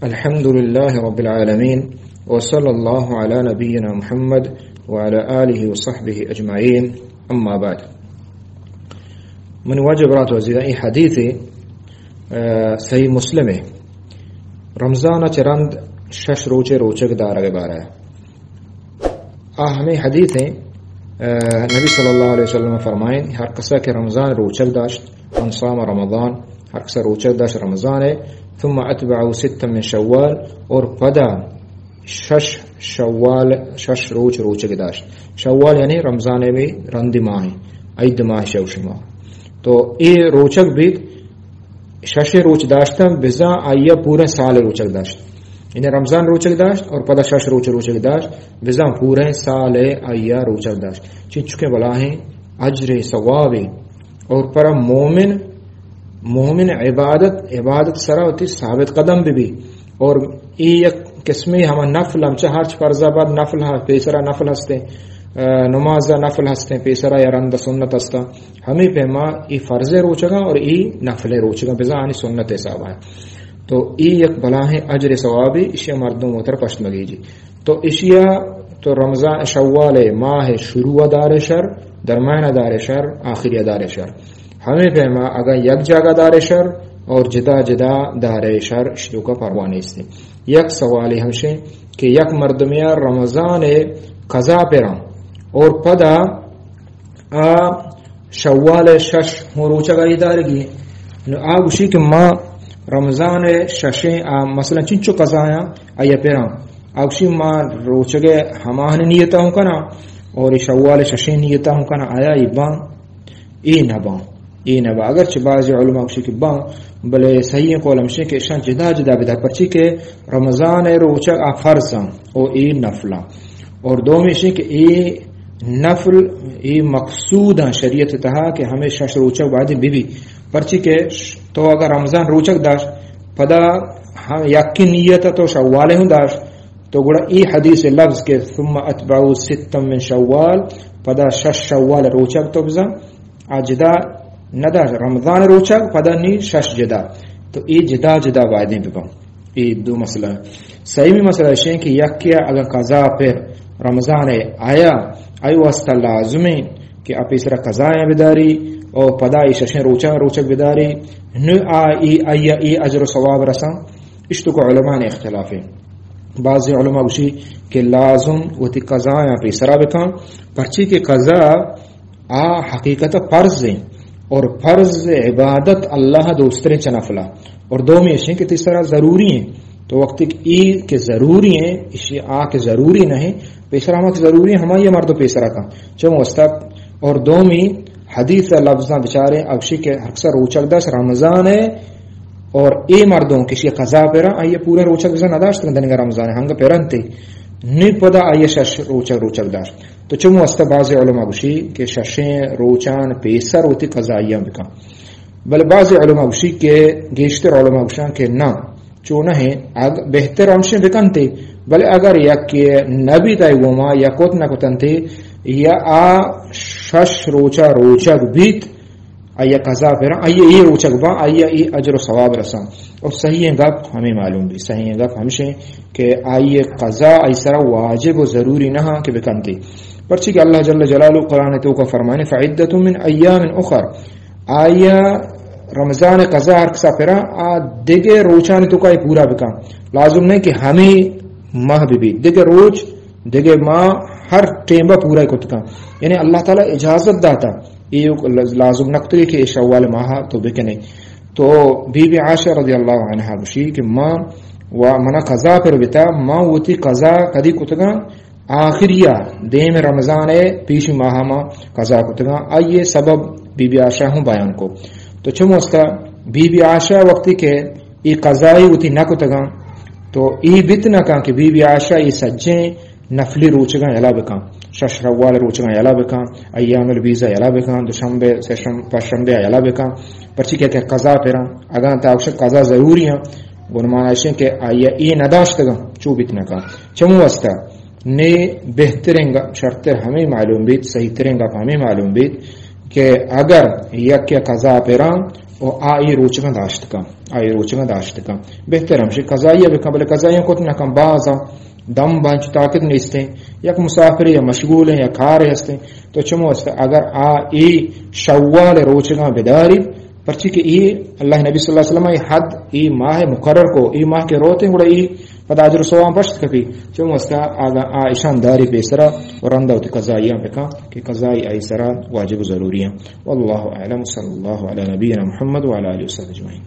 الحمد لله رب العالمين، وصلى الله على نبينا محمد وعلى آله وصحبه أجمعين. أما بعد. من واجب رات وزیرا ای حدیث، آ، صحیح مسلم ہے۔ رمضان چہ رند شش روچے روچگ دارگ بارہ۔ آ ہمیں حدیث ہیں، آ، نبی صلی اللہ علیہ وسلم فرمائیں، ہر کسا کہ رمضان روچگ داشت، من صام رمضان، ہر کسا روچگ داشت رمضان ہے، ثم اتبعه ستا من شوال، اور پدا شش شوال، شش روچ روچگ داشت۔ شوال یعنی رمضان میں رند ماہ، عید ماہ شو شما۔ تو اے روچگ بیت، شش روچ داشتن، بزاں آیا پورے سال روچگ داشت۔ یعنی رمضان روچگ داشت اور پدا شش روچ روچگ داشت، بزاں پورے سال آیا روچگ داشت۔ چنچکے بلاہیں اجر ثوابے اور پر مومن، مومن عبادت، عبادت سرا وتی ثابت قدم بہ بی۔ اور ای یک قسمے ہما نفل، ہمچہ ہرچ فرض بعد نفل ہا، پیسرا نفل ہستے، آ، نماز نفل ہستے، پیسرا یا رند سنت ہستا۔ ہمیں پیما ای فرض روچگا اور ای نفل روچگا بزاں آنی سنت حساب ہے۔ تو ای یک بلاہیں اجر ثوابی، اشی مردم وتر پشت مگیجی۔ تو اشیا تو رمضان شوال ماہ شروع دار شر، درمیان دار شر، آخری دار شر۔ ہمیں پیما اگاں یک جاگہ دار شر اور جدا جدا دار شر، اشی توکا پرواہ نیستی۔ یک سوالے ہمشیں کہ یک مردمیا رمضان قضا پراں اور پدا آ شوال شش ہوں روچگ آئی دارگی۔ نو آ گوشی کہ ما رمضان ششیں آ مثلاً چنچو قضایاں آئی پراں۔ آ گوشی ما روچگ ہمان نیت ہوں کناں اور شوال ششیں نیت ہوں کناں، آیا ای باں؟ ای نہ باں، ای نہ باں۔ اگرچہ بعض علماء گوشی کہ باں، بلے صحیح قول ہمشیں کہ اشاں جدا جدا بدا، پرچی کہ رمضان روچگ آ فرض ہیں او ای نفلاں۔ اور دومی اشیں کہ ای نفل، ای مقصود ہیں شریعت تہا کہ ہمیں شش روچگ باید بہ بی۔ پرچی کہ تو اگر رمضان روچگ داشت، پدا ہم یکی نیت تو شوال ہوں داشت، تو گڑا ای حدیث لفظ کہ ثم اتبعه ستا من شوال، پدا شش شوال روچگ تو بزن، آ جدا نہ داشت، رمضان روچگ پدا نی شش جدا، تو ای جدا جدا بایدیں ببن۔ ای دو مسئلہ۔ سیمی مسئلہ اشیں کہ یکیا اگر قضا پر رمضان آیا، آئی واسطہ لازمیں کہ آ پیسرا قضایاں بداری او پدا ای ششیں روچاں روچگ بداری، نو آ ای، آیا ای اجر و ثواب رساں؟ اشتو کو علماء نے اختلافیں۔ بعضی علماء گوشی کہ لازم وتی قضایاں پیسرا بکن، پرچی کہ قضا آ حقیقت فرض ہیں اور فرض عبادت اللہ دوستریں چہ نفلا۔ اور دومی اشیں کہ تئی سرا ضروری ہیں، تو وقتی کہ ای کہ ضروری ہیں، اشی آ کہ ضروری نہیں، پیسرا ہما کہ ضروری ہیں، ہما یہ مردو پیسرا کن۔ چون واسطہ اور دومی حدیث لفظاں بچاریں، اوشی کہ ہر کسا روچگ داشت رمضان ہے اور ای مردوں کشی قضا پرا، آئی پورے روچگ بزن نداشت، دنگا رمضان ہے، ہنگ پرنتے، نی پدا آئی شش روچگ روچگ داشت۔ تو چمو است بعض علماء گوشی کہ ششیں روچان پیسر وتی قضایاں بکن۔ بلے بعض علماء گوشی کہ گیشتر علماء گوشان کہ نہ، چو نہ ہیں، اگ-، بہتر ہمشیں بکنتے، بلے اگر یک نبی تای گوما یا کت نہ کتنتے، یا آ شش روچا روچگ بیت، آئی قضا پرا، آئی ای روچگ با، آئی ای اجر و ثواب رساں۔ اور صحیح گپ ہمیں معلوم بھی، صحیح گپ ہمشیں کہ آئی قضا آئی سرا واجب و ضروری نہ ہاں کہ بکنتی۔ پرچی کہ اللہ جل جلالہ قرآن توکا فرمانے، فعدة من ایام اخر، آیا رمضان قضا ہر کسا پرا آ دگہ روچان توکا پورا بکن۔ لازم نہیں کہ ہمیں ماہ بھی، بھی دگہ روچ دگہ ماہ ہر ٹیمبا پورا کت کن۔ یعنی اللہ تعالی اجازت داتا، اے لازم نہ کتگی کہ اے شوال ماہ تو بکنے۔ تو بی بی عائشہ رضی اللہ عنہا گوشی کہ ما و منا قضا پر بتا، ما وتی قضا کدی کتگاں؟ آخریا دیم رمضان پیشی ماہ ما قضا کتگاں۔ آئیے سبب بی بی عائشہ ہوں بیان کو۔ تو چمو استا بی بی عائشہ وقتی کہ ای قضائی وتی نہ کتگاں، تو ای بیت نہ کن کہ بی بی عائشہ ای سجیں نفلی روچگاں یلا بکن، شش شوال روچگاں یلا بکن، ایام البیض یلا بکن، دوشنبے، سہ شم-، پنچ شنبے یلا بکن، پرچی کہ کہ قضا پرن، اگاں تا اوشک قضا ضروری ہیں، گنمان اشیں کہ آیا ای نداشتگاں، چو بیت نہ کن۔ چمو واسطہ نے بہترین گپ، شرتر ہمیں معلوم بیت، صحیح ترین گپ ہمیں معلوم بیت کہ اگر یک یا قضا پرن، و آئی روچگاں داشت کن، آئی روچگاں داشت کن۔ بہتر ہمشی قضائی بکن، بلے قضائی کت نہ کن، بازا دم بانچ طاقت نیستیں، یک مسافر یا مشغول ہیں یا کار ہستیں، تو چمو است اگر آ ای شوال روچگاں بداری، پرچی کہ ای اللہ نبی صلی اللہ علیہ وسلم ای حد ای ماہ مقرر کو، ای ماہ کے روتے گڑا ای پدا اجر و ثواب بخشت کپی۔ چمو است اگا آ اشان داری پیسرا و رندا وتی قضائیاں بکن کہ قضائی آئی سرا واجب و ضروری ہیں۔ واللہ اعلم، صلی اللہ علی نبینا محمد وعلی آلہ وصحبہ اجمعین۔